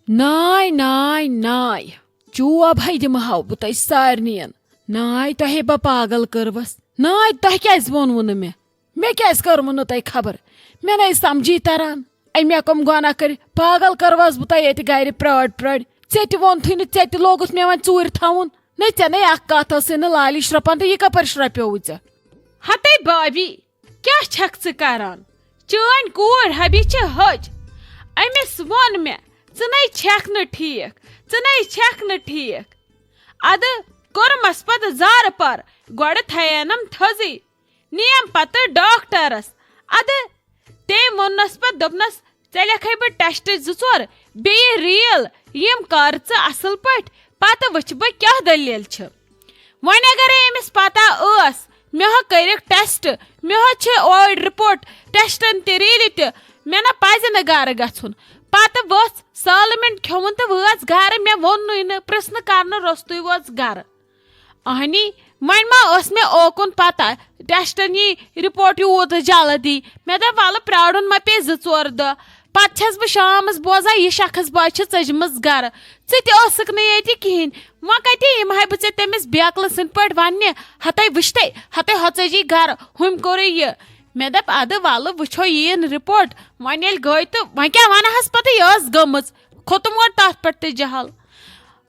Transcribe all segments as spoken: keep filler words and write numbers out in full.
ناے، ناے، ناے۔ چوب ہے دِمہٕ ہاو بہٕ تۄہہِ سارنِین۔ ناے، تۄہے بہٕ پاگل کٔروس۔ ناے، تۄہہِ کیازِ ووٚنوٕ نہٕ مےٚ؟ مےٚ کیازِ کٔروٕ نہٕ تۄہہِ خبر؟ مےٚ نَے سمجھی تران۔ أمۍ مےٚ کٕم گۄناہ کٔرۍ؟ پاگل کٔروس بہٕ تۄہہِ ییٚتہِ گرِ پرٛٲرۍ پرٛٲرۍ؟ ژےٚ تہِ ووٚنتھٕے نہٕ، ژےٚ تہِ لوگُتھ مےٚ وۄنۍ ژوٗرِ تھاوُن۔ نَے، ژےٚ نَے اکھ کتھ ٲسٕے نہٕ لالی شرٛۄپان تہٕ یہِ کپٲرۍ شرٛۄپیووُ ژےٚ؟ ہتے بابی، کیٛاہ چھکھ ژٕ کران؟ چٲنۍ کوٗر حبی چھِ ۂج۔ أمِس ووٚن مےٚ، "ژٕ نَے چھکھ نہٕ ٹھیٖک، ژٕ نَے چھکھ نہٕ ٹھیٖک۔" ادٕ کوٚرمس پتہٕ زارٕ پار، گۄڈٕ تھاینم تھٔزٕے، نِیم پتہٕ ڈاکٹرس۔ ادٕ تٔمۍ ووٚننس پتہٕ دوٚپنس، "ژےٚ لیکھے بہٕ ٹیسٹ زٕ ژور، بیٚیہِ ریل، یِم کر ژٕ اصل پٲٹھۍ، پتہٕ وٕچھِ بہٕ کیٛاہ دٔلیٖل چھِ۔" وۄنۍ اگرے أمِس پتہ ٲس، مےٚ ہا کٔرِکھ ٹیسٹ، مےٚ ہا چھِ اوڑ رپورٹ ٹیسٹن تہِ ریلہِ تہِ، مےٚ نہ پزِ نہٕ گرٕ گژھُن۔ پتہٕ ؤژھ سالمن کھیوٚمُن تہٕ وٲژ گرٕ، مےٚ ووٚننُے نہٕ، پرژھنہٕ کرنہٕ روٚستُے وٲژ گرٕ۔ اہنی، وۄنۍ ما ٲس مےٚ اوکُن پتہ، ٹیسٹن یی رپورٹ یوٗت جلدی۔ مےٚ دوٚپ، "ولہٕ پرٛارُن ما پیٚیہِ زٕ ژور دۄہ۔" پتہٕ چھس بہٕ شامس بوزان، یہِ شخص بوے چھِ ژٔجمٕژ گرٕ۔ ژٕ تہِ ٲسٕکھ نہٕ ییٚتہِ کِہینۍ۔ وۄنۍ کتہِ یِمہٕ ہاے بہٕ ژےٚ تٔمِس بیکلہٕ سٕنٛدۍ پٲٹھۍ وننہِ، "ہتے وٕچھتے، ہتے ہۄژٕجی گرٕ، ہُمۍ کوٚرُے یہِ۔" مےٚ دوٚپ، "ادٕ ولہٕ وٕچھو یِیِن رپورٹ۔" وۄنۍ ییٚلہِ گٔے تہٕ وۄنۍ کیٛاہ ونہٕ ہس پتہٕ، یہِ ٲس گٔمٕژ۔ کھوٚتُم اورٕ تتھ پٮ۪ٹھ تہِ جہل۔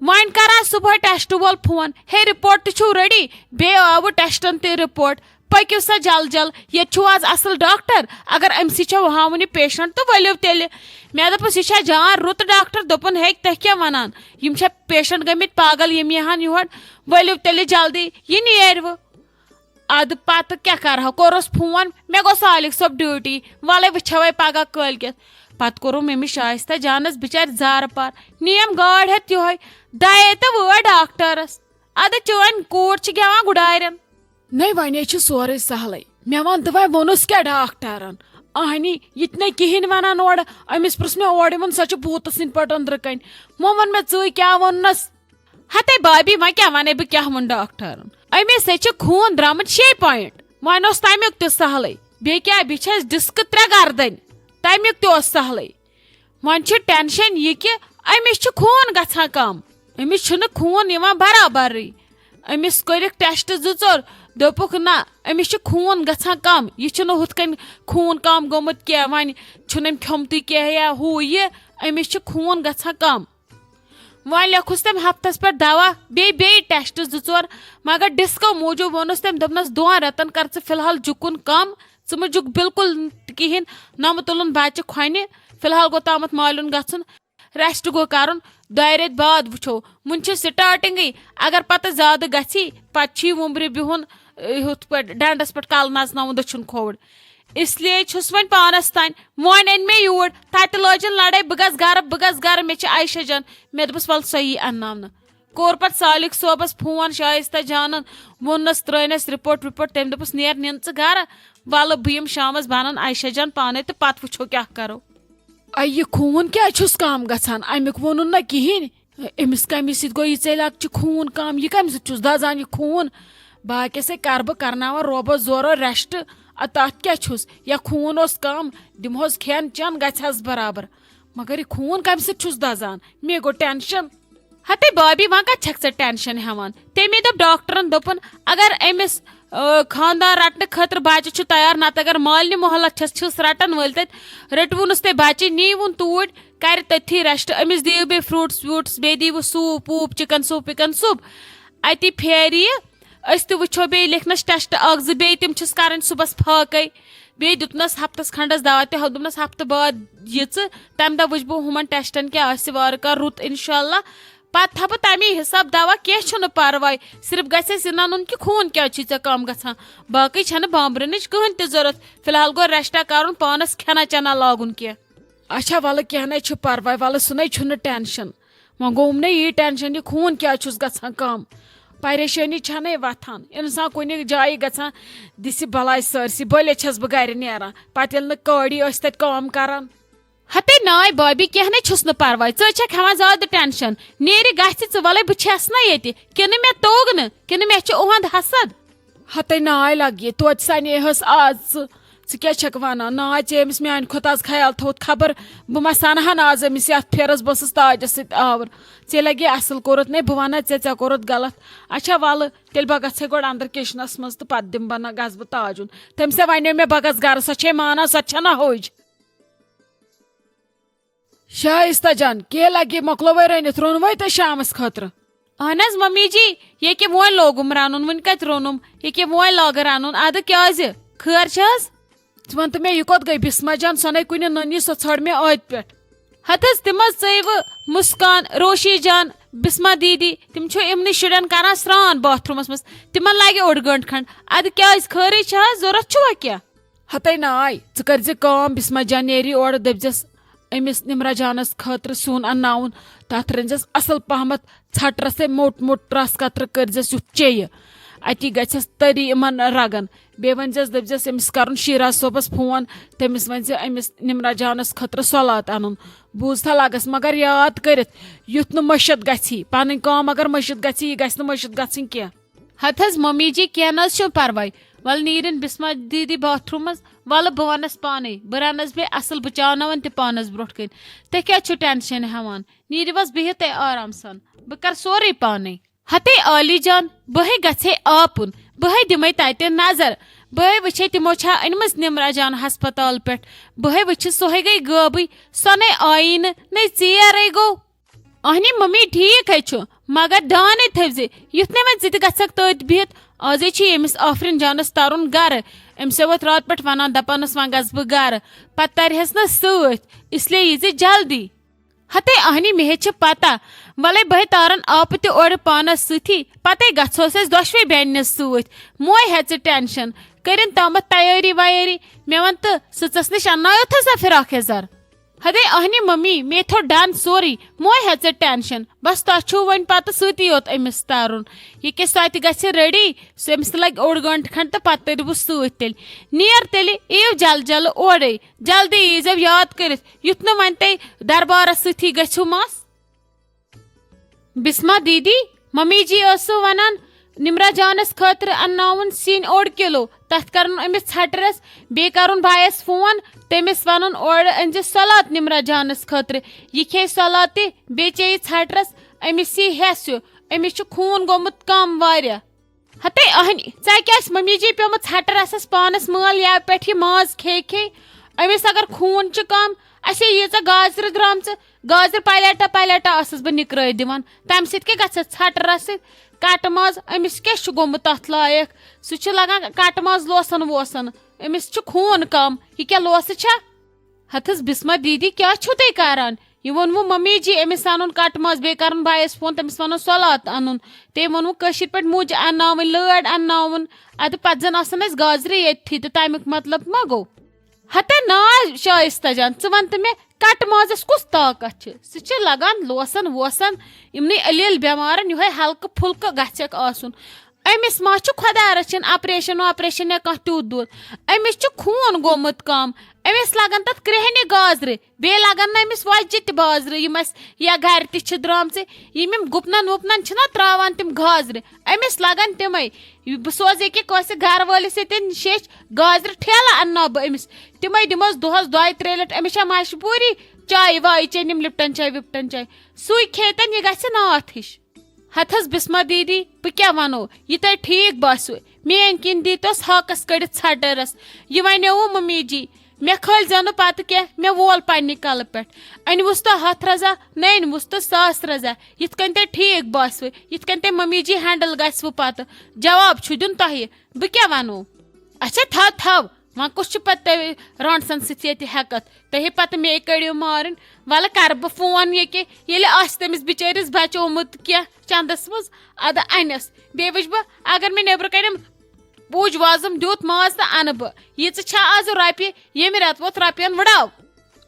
وۄنۍ کران صبحٲے ٹیسٹ وول فون، "ہے، رپورٹ تہِ چھُو ریڈی، بیٚیہِ آوٕ ٹیسٹن تہِ رپورٹ، پٔکِو سا جل جل، ییٚتہِ چھُو آز اصل ڈاکٹر، اگر أمۍ سٕے چھےٚ ہاوُن یہِ پیشنٹ تہٕ ؤلِو تیٚلہِ۔" مےٚ دوٚپُس، "یہِ چھا جان رُت ڈاکٹر؟" دوٚپُن، "ہے، تُہۍ کیٛاہ ونان؟ یِم چھا پیشنٹ گٔمٕتۍ پاگل، یِم یِہن یور، ؤلِو تیٚلہِ جلدی، یہِ نیرِ وٕ۔" ادٕ پتہٕ کیٛاہ کرٕ ہا، کوٚرُس فون، مےٚ گوٚو سالک صٲب ڈیوٹی، ولے وٕچھو وۄنۍ پگاہ کٲلۍ کٮ۪تھ۔ پتہٕ کوٚرُم أمِس شایستہ جانس بچارِ زارٕ پار، نِیم گٲڑۍ ہٮ۪تھ یِہوے، دَیے تہٕ وٲتۍ ڈاکٹرس۔ ادٕ چٲنۍ کوٗر چھِ گٮ۪وان گُڈارٮ۪ن۔ نَے وۄنۍ چھُ سورُے سہلٕے، مےٚ وَن تہٕ وۄنۍ ووٚنُس کیٛاہ ڈاکٹرن؟ اہنی، یہِ تہِ نَے کِہیٖنۍ وَنان اورٕ، أمِس پرُژھ مےٚ اورٕ یِمن، سۄ چھِ بھوٗتہٕ سٕنٛدۍ پٲٹھۍ أنٛدرٕ کَنۍ۔ وۄنۍ وَن مےٚ ژٕے کیٛاہ ووٚننس؟ ہتے بابی، وۄنۍ کیٛاہ وَنے بہٕ، کیٛاہ ووٚن ڈاکٹرن؟ أمِس ہے چھِ خوٗن درٛامُت شےٚ پوینٹ۔ وۄنۍ اوس تَمیُک تہِ سہلٕے۔ بیٚیہِ کیٛاہ، بیٚیہِ چھِ اَسہِ ڈِسکہٕ ترٛےٚ گردَنۍ۔ تَمیُک تہِ اوس سہلٕے۔ وۄنۍ چھُ ٹینشن یہِ کہِ أمِس چھُ خوٗن گژھان کم۔ أمِس چھُنہٕ خوٗن یِوان برابرٕے۔ أمِس کٔرِکھ ٹیسٹ زٕ ژور، دوٚپُکھ، "نہ، أمِس چھُ خوٗن گژھان کم۔ یہِ چھُنہٕ ہُتھ کٔنۍ خوٗن کم گوٚمُت کینٛہہ، وۄنۍ چھُنہٕ أمۍ کھیوٚمتُے کینٛہہ یا ہُہ یہِ، أمِس چھُ خوٗن گژھان کم۔" وۄنۍ لیوٚکھُس تٔمۍ ہفتس پٮ۪ٹھ دوا، بیٚیہِ، بیٚیہِ ٹیسٹ زٕ ژور، مگر ڈسکو موٗجوٗب ووٚنُس تٔمۍ، دوٚپنس، "دۄن رٮ۪تن کر ژٕ فی الحال جُکُن کم، ژٕ مہ جُک بالکل تہِ کِہینۍ، نہ مہ تُلُن بچہِ کھۄنہِ، فی الحال گوٚو تامتھ مالُن گژھُن، ریسٹ گوٚو کرُن، دۄیہِ رٮ۪تۍ بعد وٕچھو، وُنہِ چھِ سٹارٹنگٕے، اگر پتہٕ زیادٕ گژھی، پتہٕ چھی وُمبرِ بِہُن، اے، ہُتھ پٲٹھۍ ڈنڈس پٮ۪ٹھ کلہٕ نژناوُن دٔچھُن کھووُر۔" اس لیے چھُس وۄنۍ پانس تانۍ۔ وۄنۍ أنۍ مےٚ یوٗرۍ، تتہِ لٲجِن لڑٲے، "بہٕ گژھٕ گرٕ، بہٕ گژھٕ گرٕ، مےٚ چھِ عایشہ جان۔" مےٚ دوٚپُس، "ولہٕ سۄ یی انناونہٕ۔" کوٚر پتہٕ سالک صٲبس فون، شایستہ جانن ووٚننس، ترٲینس رپورٹ وپورٹ، تٔمۍ دوٚپُس، "نیر، نِن ژٕ گرٕ، ولہٕ بہٕ یِم شامس، بہٕ انن عایشہ جان پانے تہٕ پتہٕ وٕچھو کیٛاہ کرو۔" اے، یہِ خوٗن کیٛازِ چھُس کم گژھان؟ امیُک ووٚنُن نہ کِہینۍ۔ أمِس کمہِ سۭتۍ گوٚو یہِ ژےٚ لۄکچہِ خوٗن کم؟ یہِ کمہِ سۭتۍ چھُس دزان یہِ خوٗن؟ باقیس ہے کرٕ بہٕ، کرناوان رۄبس زورو ریسٹ۔ ا، تتھ کیٛاہ چھُس؟ یا خوٗن اوس کم، دِمہوس کھٮ۪ن چٮ۪ن، گژھِ ہس برابر۔ مگر یہِ خوٗن کمہِ سۭتۍ چھُس دزان؟ مےٚ گوٚو ٹینشن۔ ہتے بابی، وۄنۍ کتہِ چھکھ ژٕ ٹینشن ہٮ۪وان؟ تٔمۍ دوٚپ ڈاکٹرن، دوٚپُن، اگر أمِس، آ، خاندار رٹنہٕ خٲطرٕ بچہِ چھُ تیار، نتہٕ اگر مالنہِ مۄہلت چھس، چھِس رٹن وٲلۍ تتہِ، رٔٹوُنس تُہۍ بچہِ، نیٖوُن توٗرۍ، کرِ تٔتھی ریسٹ، أمِس دِیِو بیٚیہِ فروٹس وروٹس، بیٚیہِ دِیِو سوٗپ ووٗپ، چکن سوٗپ وکن سوٗپ، اتی پھیرِ یہِ۔ أسۍ تہِ وٕچھو بیٚیہِ، لیکھنس ٹیسٹ اکھ زٕ بیٚیہِ، تِم چھِس کرٕنۍ صُبحس فاقے۔ بیٚیہِ دیُتنس ہفتس کھنڈس دوا تہِ، ہو-، دوٚپنس، "ہفتہٕ بعد یہِ ژٕ، تمہِ دۄہ وٕچھِ بہٕ ہُمن ٹیسٹن کیٛاہ آسہِ وارٕ کارٕ رُت، انشاءاللہ۔ پتہٕ تھاوٕ بہٕ تمی حساب دوا، کینٛہہ چھُنہٕ پرواے، صرف گژھِ اَسہِ یہِ ننُن کہِ خوٗن کیٛازِ چھُے ژےٚ کم گژھان۔ باقٕے چھنہٕ بامبرنٕچ کٕہٕنۍ تہِ ضروٗرت، فی الحال گوٚو ریسٹا کرُن، پانس کھٮ۪نا چٮ۪نا لاگُن کینٛہہ۔" اچھا، ولہٕ کینٛہہ نَے چھُ پرواے، ولہٕ سُہ نَے چھُنہٕ ٹینشن۔ وۄنۍ گوٚوُم نَے یی ٹینشن، یہِ خوٗن کیٛازِ چھُس گژھان کم؟ پریشٲنی چھنَے وۄتھان، انسان کُنہِ جایہِ گژھان، دِسہِ بلاے سٲرسٕے، بٔلۍ چھَس بہٕ گرِ نیران، پتہٕ ییٚلہِ نہٕ کٲڑی ٲسۍ تتہِ کٲم کران۔ ہتے ناے بابی، کینٛہہ نَے چھُس نہٕ پرواے، ژٕ چھکھ ہٮ۪وان زیادٕ ٹینشن، نیرِ گژھِ ژٕ، ولے بہٕ چھَس نہ ییٚتہِ، کِنہٕ مےٚ توٚگ نہٕ، کِنہٕ مےٚ چھُ اُہُنٛد حسد؟ ہتے ناے لگہِ، توتہِ سنے ہس آز ژٕ، ژٕ کیٛاہ چھکھ ونان؟ نا، ژےٚ أمِس میانہِ کھۄتہٕ از خیال تھوٚوُتھ۔ خبر بہٕ ما سنہٕ ہن از أمِس یتھ پھیرس؟ بہٕ ٲسٕس تاجس سۭتۍ آور۔ ژےٚ لگے اصل کوٚرُتھ۔ نے، بہٕ ونہ ژےٚ، ژےٚ کوٚرُتھ غلط۔ اچھا، ولہٕ تیٚلہِ بہٕ گژھے گۄڈٕ اندر کچنس منٛز تہٕ پتہٕ دِمہٕ بہٕ نہ، گژھٕ بہٕ تاجُن۔ تٔمۍ سا ونیو مےٚ بہٕ گژھٕ گرٕ، سۄ چھے مانان، سۄ تہِ چھےٚ نہ ہوٚج۔ شایستہ جان، کیلہٕ لگے مۄکلووے رٔنِتھ، روٚنوے تۄہہِ شامس خٲطرٕ؟ اہن حظ ممی جی، ییٚکیٛاہ وۄنۍ لوگُم رنُن، وُنہِ کتہِ روٚنُم؟ ییٚکیٛاہ وۄنۍ لاگہٕ رنُن۔ ادٕ کیازِ؟ خٲر چھِ حظ؟ ژٕ وَن تہٕ مےٚ، یہِ کوٚت گٔے بسمہ جان؟ سۄ نے کُنہِ نٔنی، سۄ ژھٲر مےٚ ٲدۍ پٮ۪ٹھ۔ ہتہٕ حظ، تِم حظ ژٔیوٕ مسکان، روشی جان، بسمہ دیدی، تِم چھِ یِمنٕے شُرٮ۪ن کران سرٛان باتھ روٗمس منٛز۔ تِمن لگہِ اوٚڑ گٲنٛٹہٕ کھنٛڈ۔ ادٕ کیازِ، خٲرٕے چھِ حظ؟ ضروٗرت چھُوا کینٛہہ؟ ہتے ناے، ژٕ کٔرۍ زِ کٲم، بسمہ جان نیری اورٕ، دٔپۍ زٮ۪س أمِس نمرہ جانس خٲطرٕ سیُن انناوُن، تتھ رٔنۍ زٮ۪س اصل پہمتھ ژھٹہٕ رسے، موٚٹ موٚٹ رس قطرٕ کٔرۍ زٮ۪س یُتھ چیٚیہِ، اتی گژھٮ۪س تٔری یِمن رگن۔ بیٚیہِ ؤنۍ زٮ۪س، دٔپۍ زٮ۪س أمِس کرُن شیراز صٲبس فون، تٔمِس ؤنۍ زِ أمِس نمرہ جانس خٲطرٕ صلات انُن۔ بوٗز تھا لگس مگر یاد کٔرِتھ، یُتھ نہٕ مٔشِتھ گژھی۔ پنٕنۍ کٲم اگر مٔشِتھ گژھی، یہِ گژھِ نہٕ مٔشِتھ گژھٕنۍ کینٛہہ۔ ہتہٕ حظ ممی جی، کینٛہہ نہٕ حظ چھُنہٕ پرواے۔ ولہٕ نیٖرِن بسمہ دیدی باتھ روٗمس، ولہٕ بہٕ ونس پانے، بہٕ رنس بیٚیہِ اصل، بہٕ چاوناون تہِ پانس برونٛٹھ کنۍ۔ تُہۍ کیٛازِ چھِو ٹینشن ہٮ۪وان؟ نیٖرِو حظ، بِہِو تُہۍ آرام سان، بہٕ کرٕ سورُے پانے۔ ہتے عالی جان، بہٕ ہے گژھے آپُن، بہٕ ہے دِمے تتہِ نظر، بہٕ ہے وٕچھے تِمو چھا أنمٕژ نمرہ جان ہسپتال پٮ۪ٹھ، بہٕ ہے وٕچھِ سۄ ہے گٔے غٲبٕے، سۄ نے آیی نہٕ، نے ژیرے گوٚو۔ اہنی ممی، ٹھیک ہے چھُ، مگر دھیانے تھٲوزِ، یُتھ نے وۄنۍ ژٕ تہِ گژھکھ تٔتۍ بِہِتھ۔ آزے چھُ ییٚمِس آفرین جانس ترُن گرٕ، أمِس ہے ووت راتہٕ پٮ۪ٹھ ونان، دپان ٲس وۄنۍ گژھٕ بہٕ گرٕ، پتہٕ ترِہس نہٕ سۭتۍ، اس لیے ییٖزِ جلدی۔ ہتے اہنی، مےٚ ہے چھِ پتہ، ولے بہٕ ہے تارن آپہٕ تہِ اورٕ پانس سۭتی، پتے گژھوس أسۍ دۄشوے بیٚنہِ سۭتۍ۔ موے ہیژٕ ٹینشن، کٔرِن تامتھ تیٲری ویٲری، مےٚ ون تہٕ سٕژس نِش اننایو تھا سا فراک یزار۔ ہتے اہنہِ ممی، مے تھو ڈن سورُے، موے ہیژٕ ٹینشن۔ بس تۄہہِ چھُو وۄنۍ پتہٕ سۭتی یوت أمِس ترُن۔ یہِ کہِ سۄ تہِ گژھِ ریڈی، سُہ أمِس تہِ لگہِ اوٚڑ گٲنٹہٕ کھنڈ تہٕ پتہٕ تٔرِو سۭتۍ تیٚلہِ۔ نیر تیٚلہِ، یِیِو جل جل اورے، جلدی ییٖزیو یاد کٔرِتھ، یُتھ نہٕ وۄنۍ تۄہہِ دربارس سۭتی گژھِو مس۔ بسمہ دیدی، ممی جی ٲسٕو ونان نمرہ جانس خٲطرٕ انناوُن سِنۍ اوٚڑ کِلو، تتھ کرُن أمِس ژھٹہٕ رس، بیٚیہِ کرُن بایس فون، تٔمِس ونُن اورٕ أنزِ سلات نمرہ جانس خٲطرٕ، یہِ کھیٚیہِ سلات تہِ، بیٚیہِ چیٚیہِ ژھٹہٕ رس، أمِس یی ہٮ۪س ہیوٗ، أمِس چھُ خوٗن گوٚمُت کم واریاہ۔ ہتے اہنی، ژےٚ کیٛاہ آسہِ ممی جی پیومُت ژھٹہٕ رسس پانس مٲل یا پٮ۪ٹھ یہِ ماز کھے کھے؟ أمِس اگر خوٗن چھُ کم، اسے ییٖژاہ گازرِ درامژٕ، گازرِ پلیٹا پلیٹا ٲسٕس بہٕ نِکرٲے دِوان، تمہِ سۭتۍ کیٛاہ گژھِ ژھٹہٕ رسہِ؟ کٹہٕ ماز، أمِس کیٛاہ چھُ گوٚمُت تتھ لایق؟ سُہ چھُ لگان کٹہٕ ماز لوسن ووسن، أمِس چھُ خوٗن کم، یہِ کیٛاہ لوسہٕ چھا؟ ہتس بسمہ دیدی، کیٛاہ چھِو تُہۍ کران؟ یہِ ووٚنمُو ممی جی أمِس انُن کٹہٕ ماز، بیٚیہِ کرُن بایس فون، تٔمِس ونُن سلات انُن۔ تٔمۍ ووٚنمُو کٲشِر پٲٹھۍ مُج انناوٕنۍ، لٲر انناوُن۔ ادٕ پتہٕ زن آسن اسہِ گازرِ ییٚتھی تہٕ تمیُک مطلب ما گوٚو؟ ہتے نا شایستہ جان، ژٕ ون تہٕ مےٚ، کٹہٕ مازس کُس طاقت چھُ؟ سُہ چھُ لگان لوسن ووسن، یِمنٕے علیل بٮ۪مارن یِہوٚے ہلکہٕ پھُلکہٕ گژھٮ۪کھ آسُن۔ أمِس ما چھُ خۄدا رٔچھِنۍ آپریشن واپریشن یا کانٛہہ تیُتھ دود؟ أمِس چھُ خوٗن گوٚمُت کم، أمِس لگن تتھ کرٛیٚہنہِ گازرِ، بیٚیہِ لگن نہٕ أمِس وۄزجہِ تہِ بازرٕ، یِم اسہِ یا گرِ تہِ چھِ درامژٕ، یِم یِم گُپنن وُپنن چھِنہ تراوان تِم گازرِ، أمِس لگن تِمے۔ بہٕ سوزٕ ییٚکیٛاہ کٲنٛسہِ گرٕ وٲلِس ییٚتٮ۪ن شیٚچھ گازرِ ٹھیلہٕ انناو بہٕ أمِس، تِمے دِمس دۄہس دۄیہِ ترٛیٚیہِ لٹہِ۔ أمِس چھےٚ مجبوٗری چایہِ وایہِ چیٚنۍ، یِم لپٹن چاے وپٹن چاے، سُے کھیٚتن، یہِ گژھِ ناتھ ہِش۔ ہتہٕ حظ بسمہ دیدی، بہٕ کیٛاہ ونو، یہِ تۄہہِ ٹھیٖک باسیو، میٲنۍ کِنۍ دیٖتوس ہاکس کٔڑِتھ ژھٹہٕ رس۔ یہِ ونیووُ ممی جی، مےٚ کھٲلۍ زیو نہٕ پتہٕ کینٛہہ، مےٚ وول پننہِ کلہٕ پٮ۪ٹھ۔ أنۍ وُس تہٕ ہتھ رزا، نہ أنۍ وُس تہٕ ساس رزا، یِتھ کٔنۍ تۄہہِ ٹھیٖک باسوٕ، یِتھ کٔنۍ تۄہہِ ممی جی ہینڈل گژھوٕ پتہٕ۔ جواب چھُ دیُن تۄہہِ، بہٕ کیٛاہ ونو؟ اچھا، تھاو تھاو، وۄنۍ کُس چھُ پتہٕ تۄہہِ رانٹسن سۭتۍ ییٚتہِ ہٮ۪کتھ؟ تۄہہِ پتہٕ مے کٔڑِو مارٕنۍ۔ ولہٕ کرٕ بہٕ فون ییٚکیٛاہ، ییٚلہِ آسہِ تٔمِس بِچٲرِس بچومُت کینٛہہ چندس منٛز، ادٕ انٮ۪س۔ بیٚیہِ وٕچھ بہٕ، اگر مےٚ نیٚبرٕ کنٮ۪م پوٗج وازم دیُت ماز تہٕ انہٕ بہٕ۔ ییٖژٕ چھا آز رۄپیہِ، ییٚمہِ رٮ۪تہٕ ووت رۄپین وٕڑاو۔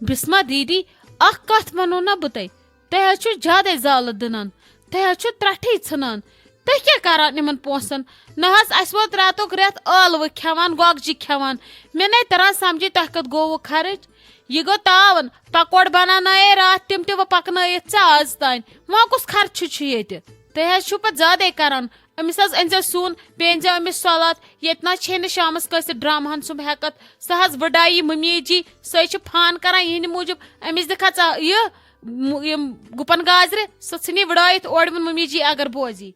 بسمہ دیدی، اکھ کتھ ونو نا بہٕ تۄہہِ، تُہۍ حظ چھِو زیادَے زالہٕ دٕنان۔ تُہۍ حظ چھِو ترٛٹھٕے ژھٕنان۔ تُہۍ کیٛاہ کران یِمن پونٛسن؟ نہ حظ، اَسہِ ووت راتُک رٮ۪تھ ٲلوٕ کھٮ۪وان، گۄگجہِ کھٮ۪وان۔ مےٚ نَے تران سمجھے تۄہہِ کتھ گوٚوٕ خرٕچ۔ یہِ گوٚو تاون۔ پکوڑ بناونایے راتھ تِم تہِ وۄنۍ پکنٲیِتھ ژےٚ آز تانۍ۔ وۄنۍ کُس خرچہٕ چھُ ییٚتہِ؟ تُہۍ حظ چھِو پَتہٕ زیادَے کَران۔ أمِس حظ أنۍزیو سیُن، بیٚیہِ أنۍزیو أمِس سَلاد۔ ییٚتہِ نہ حظ چھے نہٕ شامَس کٲنٛسہِ ڈرٛامہٕ ہَن سُنٛمب ہٮ۪کَتھ۔ سۄ حظ وٕڈایہِ مٔمی جی، سۄے چھِ فان کَران یِہِنٛدِ موٗجوٗب۔ أمِس دِکھا ژٕ یہِ، م-، یِم گُپَن گازرِ، سۄ ژھٕنی وٕڈٲیِتھ اورٕ یِمَن مٔمی جی اگر بوزی۔